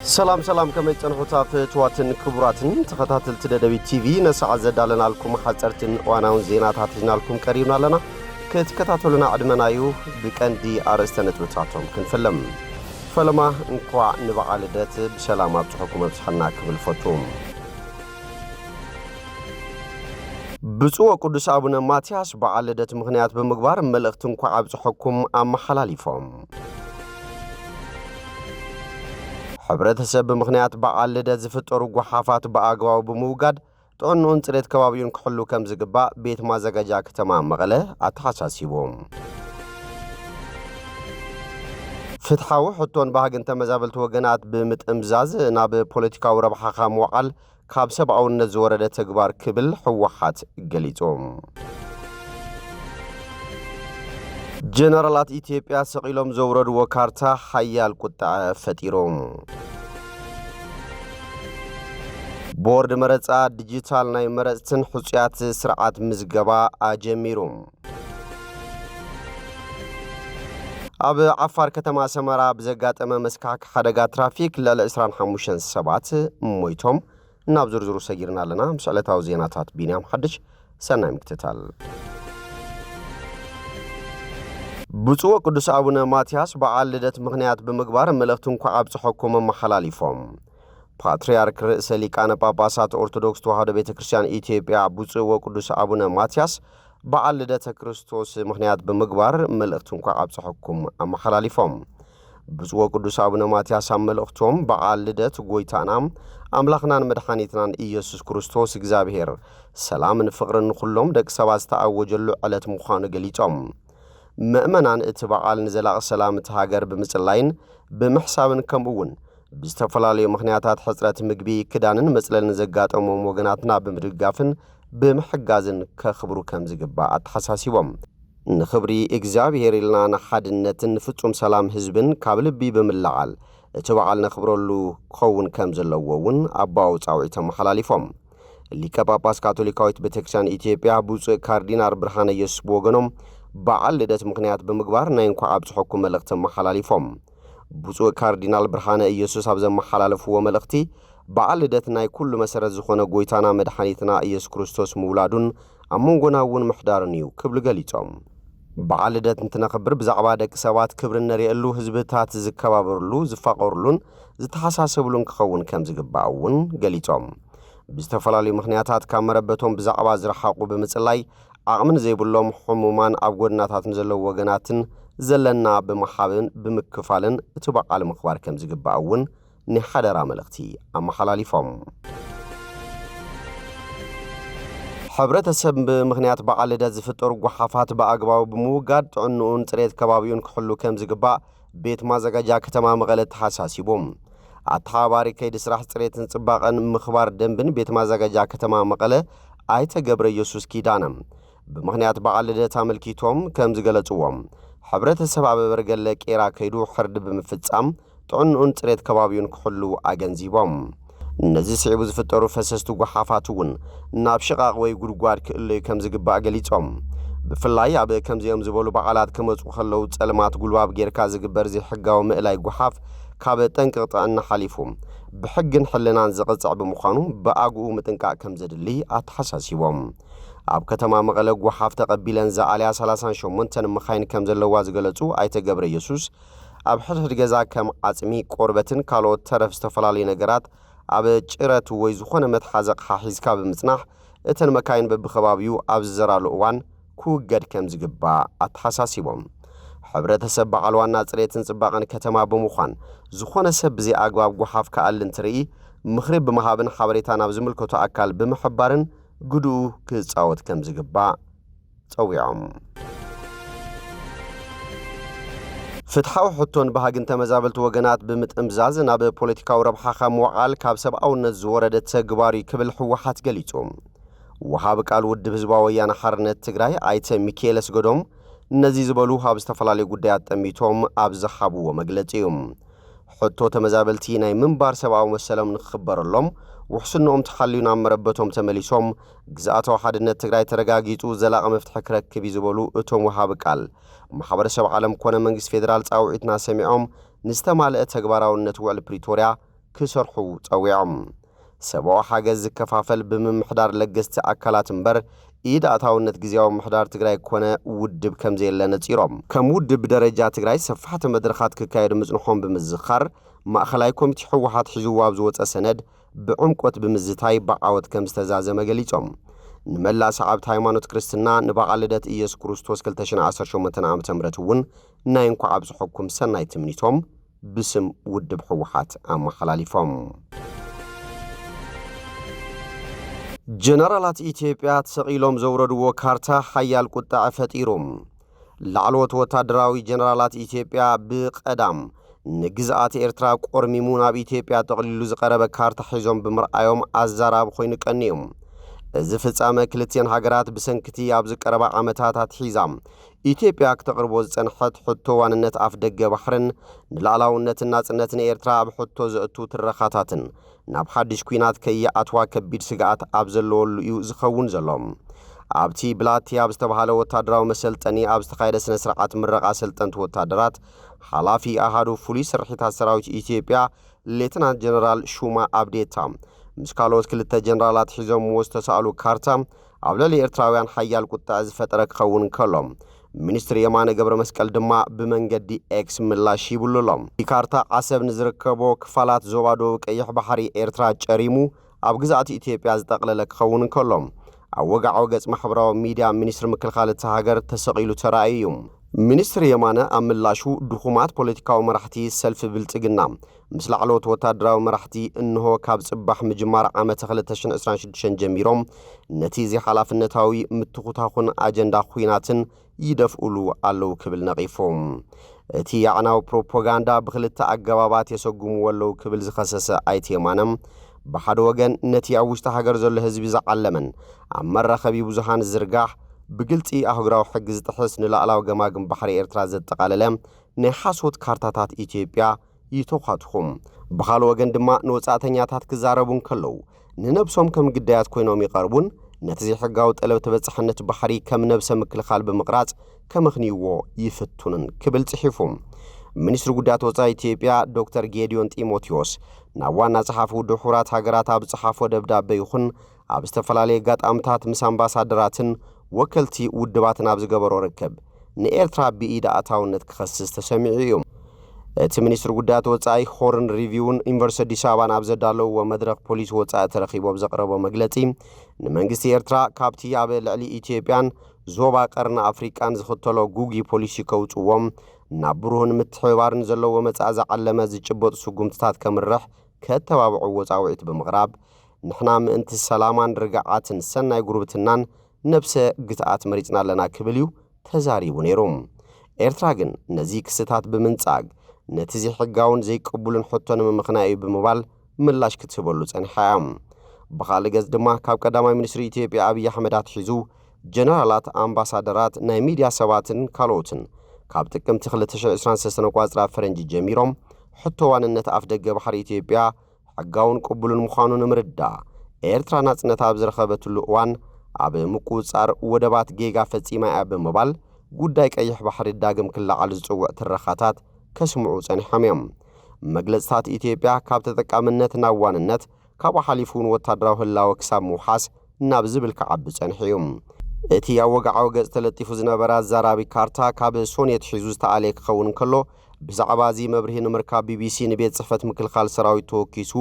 ሰላም ሰላም፣ ከመይ ጸንሑታ ፍትዋትን ክቡራትን ተኸታተልቲ ደደቢት ቲቪ? ነሰዓት ዘዳለናልኩም ሓጸርትን እዋናውን ዜናታት ሒዝናልኩም ቀሪብና ኣለና። ክትከታተሉና ዕድመናዩ። ብቀንዲ ኣርእስተ ነጥብታቶም ክንፍለም። ፈለማ፣ እንኳዕ ንበዓል ልደት ብሰላም ኣብጽሐኩም ኣብጽሐና ክብል ፈቱ። ብፁዕ ወቅዱስ ኣቡነ ማትያስ በዓል ልደት ምኽንያት ብምግባር መልእኽቲ እንኳዕ ኣብጽሐኩም ኣመሓላሊፎም። ሕብረተሰብ ብምኽንያት በዓል ልደት ዝፍጠሩ ጓሓፋት ብኣግባቡ ብምውጋድ ጥዕንኡን ጽሬት ከባቢኡን ክሕሉ ከም ዝግባእ ቤት ማዘጋጃ ከተማ መቐለ ኣተሓሳሲቡ። ፍትሓዊ ሕቶን ባህግን ተመዛበልቲ ወገናት ብምጥምዛዝ ናብ ፖለቲካዊ ረብሓኻ ምውዓል ካብ ሰብኣውነት ዝወረደ ተግባር ክብል ህወሓት ገሊጹ። ጀነራላት ኢትዮጵያ ሰቒሎም ዘውረድዎ ካርታ ሓያል ቁጥዐ ፈጢሩ። ቦርድ መረጻ ዲጂታል ናይ መረጽትን ሕጹያት ስርዓት ምዝገባ ኣጀሚሩ። ኣብ ዓፋር ከተማ ሰመራ ብዘጋጠመ መስካሕክ ሓደጋ ትራፊክ ልዕሊ ዕስራን ሓሙሽተን ሰባት ሞይቶም። ናብ ዝርዝሩ ሰጊርና ኣለና። ምስ ዕለታዊ ዜናታት ቢንያም ሓድሽ፣ ሰናይ ምክትታል። ብፁዕ ወቅዱስ ኣቡነ ማትያስ በዓል ልደት ምኽንያት ብምግባር መልእኽቲ እንኳዕ ኣብጽሐኩም ኣመሓላሊፎም። ፓትርያርክ ርእሰ ሊቃነ ጳጳሳት ኦርቶዶክስ ተዋሕዶ ቤተ ክርስቲያን ኢትዮጵያ ብፁዕ ወቅዱስ ኣቡነ ማትያስ በዓል ልደተ ክርስቶስ ምኽንያት ብምግባር መልእኽቲ እንኳዕ ኣብጽሐኩም ኣመሓላሊፎም። ብፁዕ ወቅዱስ ኣቡነ ማትያስ ኣብ መልእኽቶም፣ በዓል ልደት ጎይታና ኣምላኽናን መድሓኒትናን ኢየሱስ ክርስቶስ እግዚኣብሔር ሰላምን ፍቕርን ንኹሎም ደቂ ሰባት ዝተኣወጀሉ ዕለት ምዃኑ ገሊጾም፣ ምእመናን እቲ በዓል ንዘላቒ ሰላም እቲ ሃገር ብምጽላይን ብምሕሳብን ከምኡ እውን ብዝተፈላለዩ ምኽንያታት ሕጽረት ምግቢ፣ ክዳንን መጽለልን ዘጋጠሞም ወገናትና ብምድጋፍን ብምሕጋዝን ከኽብሩ ከም ዝግባእ ኣተሓሳሲቦም። ንኽብሪ እግዚኣብሔር ኢልና ንሓድነትን ንፍጹም ሰላም ህዝብን ካብ ልቢ ብምልዓል እቲ በዓል ነኽብረሉ ክኸውን ከም ዘለዎ እውን ኣባዊ ጻውዒት ኣመሓላሊፎም። ሊቀ ጳጳስ ካቶሊካዊት ቤተክርስትያን ኢትዮጵያ ብፁዕ ካርዲናል ብርሃነ ኢየሱስ ብወገኖም በዓል ልደት ምኽንያት ብምግባር ናይ እንኳዕ ኣብጽሐኩም መልእኽቲ ኣመሓላሊፎም። ብፁዕ ካርዲናል ብርሃነ ኢየሱስ ኣብ ዘመሓላለፍዎ መልእኽቲ፣ በዓል ልደት ናይ ኩሉ መሰረት ዝኾነ ጎይታና መድሓኒትና ኢየሱስ ክርስቶስ ምውላዱን ኣብ መንጎና እውን ምሕዳሩን እዩ ክብሉ ገሊጾም። በዓል ልደት እንትነኽብር ብዛዕባ ደቂ ሰባት ክብሪ እነርእየሉ፣ ህዝብታት ዝከባበርሉ፣ ዝፋቐርሉን ዝተሓሳሰብሉን ክኸውን ከም ዝግባእ እውን ገሊጾም። ብዝተፈላለዩ ምኽንያታት ካብ መረበቶም ብዛዕባ ዝረሓቑ ብምጽላይ ዓቕሚ ንዘይብሎም ሕሙማን ኣብ ጎድናታት ንዘለዉ ወገናትን ዘለና ብምሓብን ብምክፋልን እቲ በዓል ምኽባር ከም ዝግባእ እውን ናይ ሓደራ መልእኽቲ ኣመሓላሊፎም። ሕብረተሰብ ብምኽንያት በዓል ልደት ዝፍጠሩ ጓሓፋት ብኣግባቡ ብምውጋድ ጥዕንኡን ጽሬት ከባቢኡን ክሕሉ ከም ዝግባእ ቤት ማዘጋጃ ከተማ መቐለ ተሓሳሲቡ። ኣተሓባባሪ ከይዲ ስራሕ ጽሬትን ጽባቐን ምኽባር ደንብን ቤት ማዘጋጃ ከተማ መቐለ ኣይተ ገብረ ኢየሱስ ኪዳነ ብምኽንያት በዓል ልደት ኣመልኪቶም ከም ዝገለጽዎም፣ ሕብረተሰብ ኣብ በርገለ ቄራ ከይዱ ሕርዲ ብምፍጻም ጥዕንኡን ጽሬት ከባቢኡን ክሕሉ ኣገንዚቦም። ነዚ ስዒቡ ዝፍጠሩ ፈሰስቲ ጓሓፋት እውን ናብ ሽቓቕ ወይ ጉድጓድ ክእለዩ ከም ዝግባእ ገሊጾም። ብፍላይ ኣብ ከምዚኦም ዝበሉ በዓላት ክመጹ ከለዉ ጸልማት ጉልባብ ጌርካ ዝግበር ዘይሕጋዊ ምእላይ ጓሓፍ ካብ ጠንቂ ጥዕና ሓሊፉ ብሕግን ሕልናን ዝቕጽዕ ብምዃኑ ብኣግኡ ምጥንቃቕ ከም ዘድሊ ኣተሓሳሲቦም። ኣብ ከተማ መቐለ ጓሓፍ ተቐቢለን ዝኣልያ ሰላሳን ሸሞንተን መኻይን ከም ዘለዋ ዝገለጹ ኣይተ ገብረ ኢየሱስ፣ ኣብ ሕድሕድ ገዛ ከም ዓጽሚ፣ ቆርበትን ካልኦት ተረፍ ዝተፈላለዩ ነገራት ኣብ ጭረት ወይ ዝኾነ መትሓዚ ኣቕሓ ሒዝካ ብምጽናሕ፣ እተን መካይን በብኸባቢኡ ኣብ ዝዘራሉ እዋን ክውገድ ከም ዝግባእ ኣተሓሳሲቦም። ሕብረተሰብ በዓል ዋና ጽሬትን ጽባቐን ከተማ ብምዃን፣ ዝኾነ ሰብ ብዘይ ኣግባብ ጓሓፍ ክኣሊ እንትርኢ፣ ምኽሪ ብምሃብን ሓበሬታ ናብ ዝምልከቶ ኣካል ብምሕባርን ግድኡ ክጻወት ከም ዝግባእ ጸዊዖም። ፍትሓዊ ሕቶን ባህግን ተመዛበልቲ ወገናት ብምጥምዛዝ ናብ ፖለቲካዊ ረብሓኻ ምውዓል ካብ ሰብኣውነት ዝወረደ ተግባር እዩ ክብል ህወሓት ገሊጹ። ወሃቢ ቃል ውድብ ህዝባዊ ወያነ ሓርነት ትግራይ ኣይተ ሚካኤል ኣስገዶም ነዚ ዝበሉ ኣብ ዝተፈላለዩ ጉዳያት ጠሚቶም ኣብ ዝሃብዎ መግለጺ እዩ። ሕቶ ተመዛበልቲ ናይ ምንባር ሰብኣዊ መሰሎም ንክኽበረሎም፣ ውሕስንኦም ተሓልዩ ናብ መረበቶም ተመሊሶም ግዝኣታዊ ሓድነት ትግራይ ተረጋጊጹ ዘላቒ መፍትሒ ክረክብ እዩ ዝበሉ እቶም ወሃቢ ቃል፣ ማሕበረሰብ ዓለም ኮነ መንግስቲ ፌዴራል ጻውዒትና ሰሚዖም ንዝተማልአ ተግባራውነት ውዕል ፕሪቶርያ ክሰርሑ ጸዊዖም። ሰብኣዊ ሓገዝ ዝከፋፈል ብምምሕዳር ለገስቲ ኣካላት እምበር፣ ኢድ ኣእታውነት ግዝያዊ ምምሕዳር ትግራይ ኮነ ውድብ ከም ዘየለ ነጺሮም። ከም ውድብ ብደረጃ ትግራይ ሰፋሕቲ መድረኻት ክካየዱ ምጽንሖም ብምዝኻር፣ ማእኸላይ ኮሚቴ ህወሓት ሒዝዎ ኣብ ዝወጸ ሰነድ ብዕምቆት ብምዝታይ ብዓወት ከም ዝተዛዘመ ገሊጾም። ንመላእ ሰዓብቲ ሃይማኖት ክርስትና ንበዓል ልደት ኢየሱስ ክርስቶስ ክልተ ሽሕን ዓሰርተ ሸሞንተን ዓመተ ምህረት እውን ናይ እንኳዕ ኣብጽሐኩም ሰናይ ትምኒቶም ብስም ውድብ ህወሓት ኣመሓላሊፎም። ጀነራላት ኢትዮጵያ ተሰቒሎም ዘውረድዎ ካርታ ሓያል ቁጥዐ ፈጢሩ። ላዕለዎት ወታደራዊ ጀነራላት ኢትዮጵያ ብቐዳም ንግዝኣት ኤርትራ ቆርሚሙ ናብ ኢትዮጵያ ጠቕሊሉ ዝቐረበ ካርታ ሒዞም ብምርኣዮም ኣዛራቢ ኮይኑ ቀንዩ። እዚ ፍጻመ ክልቲአን ሃገራት ብሰንክቲ ኣብ ዝቀረባ ዓመታት ኣትሒዛ ኢትዮጵያ ክተቕርቦ ዝጸንሐት ሕቶ ዋንነት ኣፍደገ ባሕርን ንላዕላውነትን ናጽነትን ኤርትራ ኣብ ሕቶ ዘእቱ ትረኻታትን ናብ ሓድሽ ኲናት ከይኣትዋ ከቢድ ስግኣት ኣብ ዘለወሉ እዩ ዝኸውን ዘሎ። ኣብቲ ብላቲ ኣብ ዝተባህለ ወታደራዊ መሰልጠኒ ኣብ ዝተኻየደ ስነ ስርዓት ምረቓ ሰልጠንቲ ወታደራት፣ ሓላፊ ኣሃዱ ፍሉይ ስርሒታት ሰራዊት ኢትዮጵያ ሌተናንት ጀነራል ሹማ ኣብዴታ ምስ ካልኦት ክልተ ጀነራላት ሒዞምዎ ዝተሳእሉ ካርታ ኣብ ልዕሊ ኤርትራውያን ሓያል ቁጥዐ ዝፈጠረ ክኸውን እንከሎ፣ ሚኒስትር የማነ ገብረ መስቀል ድማ ብመንገዲ ኤክስ ምላሽ ሂብሉ ኣሎ። እቲ ካርታ ዓሰብ ንዝርከቦ ክፋላት ዞባ ደቡብ ቀይሕ ባሕሪ ኤርትራ ጨሪሙ ኣብ ግዝኣት ኢትዮጵያ ዝጠቕለለ ክኸውን እንከሎ፣ ኣብ ወግዓዊ ገጽ ማሕበራዊ ሚድያ ሚኒስትሪ ምክልኻል እታ ሃገር ተሰቒሉ ተራእዩ እዩ። ሚኒስትር የማነ ኣብ ምላሹ፣ ድኹማት ፖለቲካዊ መራሕቲ ሰልፊ ብልጽግና ምስ ላዕለዎት ወታደራዊ መራሕቲ እንሆ ካብ ጽባሕ ምጅማር ዓመተ ክልተ ሽሕን ዕስራን ሽዱሽተን ጀሚሮም ነቲ ዘይሓላፍነታዊ ምትኹታኹን ኣጀንዳ ኲናትን ይደፍኡሉ ኣለዉ ክብል ነቒፉ። እቲ ኣዕናዊ ፕሮፓጋንዳ ብኽልተ ኣገባባት የሰጉምዎ ኣለዉ ክብል ዝኸሰሰ ኣይተ የማነ፣ ብሓደ ወገን ነቲ ኣብ ውሽጢ ሃገር ዘሎ ህዝቢ ዝዓለመን ኣብ መራኸቢ ብዙሃን ዝዝርጋሕ ብግልጺ ኣህጉራዊ ሕጊ ዝጥሕስ ንላዕላዊ ገማግም ባሕሪ ኤርትራ ዘጠቓለለ ናይ ሓሶት ካርታታት ኢትዮጵያ ይተዃትኹ። ብኻልእ ወገን ድማ ንወጻእተኛታት ክዛረቡ እንከለዉ ንነብሶም ከም ግዳያት ኮይኖም ይቐርቡን ነቲ ዘይሕጋዊ ጠለብ ተበጻሕነት ባሕሪ ከም ነብሰ ምክልኻል ብምቕራጽ ከመኽንይዎ ይፍቱንን ክብል ጽሒፉ። ሚኒስትሪ ጉዳያት ወጻኢ ኢትዮጵያ ዶክተር ጌዲዮን ጢሞቴዎስ ናብ ዋና ጸሓፊ ውድብ ሕቡራት ሃገራት ኣብ ዝጸሓፎ ደብዳበ ይኹን ኣብ ዝተፈላለየ ኣጋጣምታት ምስ ኣምባሳደራትን ወከልቲ ውድባትን ኣብ ዝገበሮ ርክብ ንኤርትራ ብኢድ ኣእታውነት ክኸስስ ተሰሚዑ እዩ። እቲ ሚኒስትሪ ጉዳያት ወጻኢ ሆርን ሪቪውን ዩኒቨርሲቲ ኣዲስ ኣበባን ኣብ ዘዳለውዎ መድረኽ ፖሊሲ ወጻኢ ተረኺቡ ኣብ ዘቕረቦ መግለጺ፣ ንመንግስቲ ኤርትራ ካብቲ ኣብ ልዕሊ ኢትዮጵያን ዞባ ቀርኒ ኣፍሪቃን ዝኽተሎ ጉጉይ ፖሊሲ ከውጽዎም ናብ ብሩህን ምትሕብባርን ዘለዎ መጻኢ ዝዓለመ ዝጭበጡ ስጉምትታት ከምርሕ ከተባብዕዎ ጻውዒት ብምቕራብ፣ ንሕና ምእንቲ ሰላማን ርግዓትን ሰናይ ጉርብትናን ነብሰ ግትኣት መሪጽና ኣለና ክብል እዩ ተዛሪቡ ነይሩ። ኤርትራ ግን ነዚ ክስታት ብምንጻግ ነቲ ዘይሕጋውን ዘይቅቡልን ሕቶ ንምምኽናይ እዩ ብምባል ምላሽ ክትህበሉ ጸኒሓ እያ። ብኻልእ ገጽ ድማ ካብ ቀዳማይ ሚኒስትሪ ኢትዮጵያ ኣብይ ኣሕመድ ኣትሒዙ ጀነራላት፣ ኣምባሳደራት፣ ናይ ሚድያ ሰባትን ካልኦትን ካብ ጥቅምቲ ክልተ ሽሕን ዕስራን ሰለስተን ኣቋጽራ ፈረንጂ ጀሚሮም ሕቶ ዋንነት ኣፍደገ ባሕሪ ኢትዮጵያ ሕጋውን ቅቡልን ምዃኑ ንምርዳእ፣ ኤርትራ ናጽነታ ኣብ ዝረኸበትሉ እዋን ኣብ ምቁጽጻር ወደባት ጌጋ ፈጺማ እያ ብምባል ጉዳይ ቀይሕ ባሕሪ ዳግም ክለዓል ዝጽውዕ ትረኻታት ከስምዑ ጸኒሖም እዮም። መግለጽታት ኢትዮጵያ ካብ ተጠቃምነት ናብ ዋንነት፣ ካብኡ ሓሊፉ እውን ወታደራዊ ህላወ ክሳብ ምውሓስ ናብ ዝብል ክዓቢ ጸኒሑ እዩ። እቲ ኣብ ወግዓዊ ገጽ ተለጢፉ ዝነበረ ኣዛራቢ ካርታ ካብ ሶኔት ሒዙ ዝተኣልየ ክኸውን እንከሎ፣ ብዛዕባ እዚ መብርሂ ንምርካብ ቢቢሲ ንቤት ጽሕፈት ምክልኻል ሰራዊት ተወኪሱ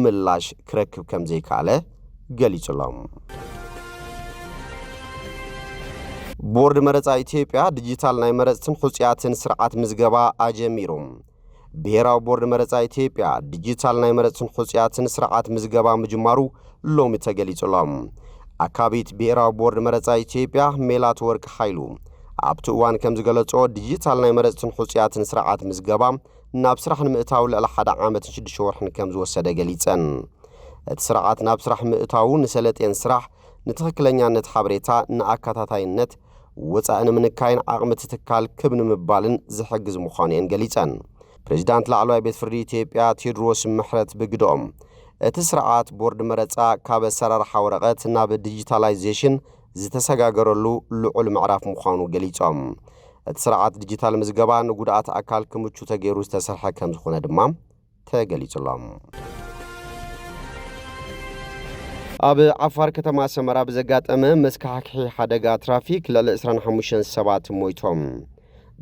ምላሽ ክረክብ ከም ዘይከኣለ ገሊጹ ኣሎ። ቦርድ መረጻ ኢትዮጵያ ዲጂታል ናይ መረጽትን ሕጹያትን ስርዓት ምዝገባ ኣጀሚሩ። ብሄራዊ ቦርድ መረጻ ኢትዮጵያ ዲጂታል ናይ መረጽትን ሕጹያትን ስርዓት ምዝገባ ምጅማሩ ሎሚ ተገሊጹ ኣሎ። ኣካቢት ብሄራዊ ቦርድ መረጻ ኢትዮጵያ ሜላት ወርቅ ሓይሉ ኣብቲ እዋን ከም ዝገለጾ፣ ዲጂታል ናይ መረጽትን ሕጹያትን ስርዓት ምዝገባ ናብ ስራሕ ንምእታው ልዕሊ ሓደ ዓመትን ሽዱሽተ ወርሕን ከም ዝወሰደ ገሊጸን። እቲ ስርዓት ናብ ስራሕ ምእታዉ ንሰለጤን ስራሕ፣ ንትኽክለኛነት ሓበሬታ፣ ንኣካታታይነት፣ ወጻኢ ንምንካይን ዓቕሚ እቲ ትካል ክብ ንምባልን ዝሕግዝ ምዃኑ እየን ገሊጸን። ፕሬዚዳንት ላዕለዋይ ቤት ፍርዲ ኢትዮጵያ ቴዎድሮስ ምሕረት ብግደኦም፣ እቲ ስርዓት ቦርድ መረጻ ካብ ኣሰራርሓ ወረቐት ናብ ዲጂታላይዜሽን ዝተሰጋገረሉ ልዑል ምዕራፍ ምዃኑ ገሊጾም። እቲ ስርዓት ዲጂታል ምዝገባ ንጉድኣት ኣካል ክምቹ ተገይሩ ዝተሰርሐ ከም ዝኾነ ድማ ተገሊጹ ኣሎ። ኣብ ዓፋር ከተማ ሰመራ ብዘጋጠመ መስካሕክሒ ሓደጋ ትራፊክ ልዕሊ ዕስራን ሓሙሽተን ሰባት ሞይቶም።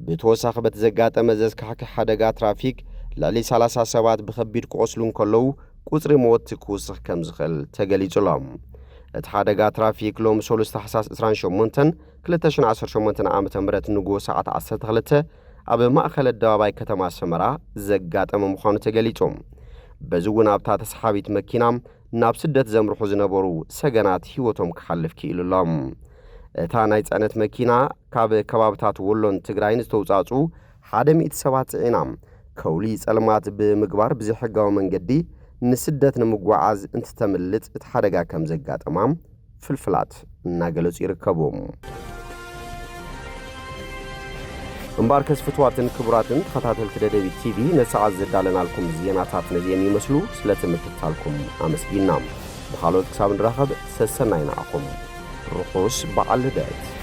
ብተወሳኺ በቲ ዘጋጠመ ዘስካሕክሒ ሓደጋ ትራፊክ ልዕሊ ሰላሳ ሰባት ብኸቢድ ክቖስሉ እንከለዉ፣ ቁጽሪ መወቲ ክውስኽ ከም ዝኽእል ተገሊጹ ኣሎ። እቲ ሓደጋ ትራፊክ ሎሚ ሰሉስ ታሕሳስ ዕስራን ሸሞንተን ክልተ ሽሕን ዓሰርተ ሸሞንተን ዓመተ ምህረት ንግሆ ሰዓት ዓሰርተ ክልተ ኣብ ማእከል ኣደባባይ ከተማ ሰመራ ዘጋጠመ ምዃኑ ተገሊጹ። በዚ እውን ኣብታ ተሰሓቢት መኪና ናብ ስደት ዘምርሑ ዝነበሩ ሰገናት ህይወቶም ክሓልፍ ክኢሉ ኣሎ። እታ ናይ ጽዕነት መኪና ካብ ከባብታት ወሎን ትግራይን ዝተውጻጹ ሓደ ሚእቲ ሰባት ጽዒና ከውሊ ጸልማት ብምግባር ብዘይሕጋዊ መንገዲ ንስደት ንምጓዓዝ እንትተምልጥ እቲ ሓደጋ ከም ዘጋጠማ ፍልፍላት እናገለጹ ይርከቡ። እምበኣርከስ ፍትዋትን ክቡራትን ተኸታተልቲ ደደቢት ቲቪ፣ ነሰዓት ዘዳለናልኩም ዜናታት ነዚኦም ይመስሉ። ስለ ትምክታልኩም ኣመስጊና። ብኻልኦት ክሳብ ንራኸብ ሰሰናይ ንዓኹም። ርሑስ በዓል ልደት።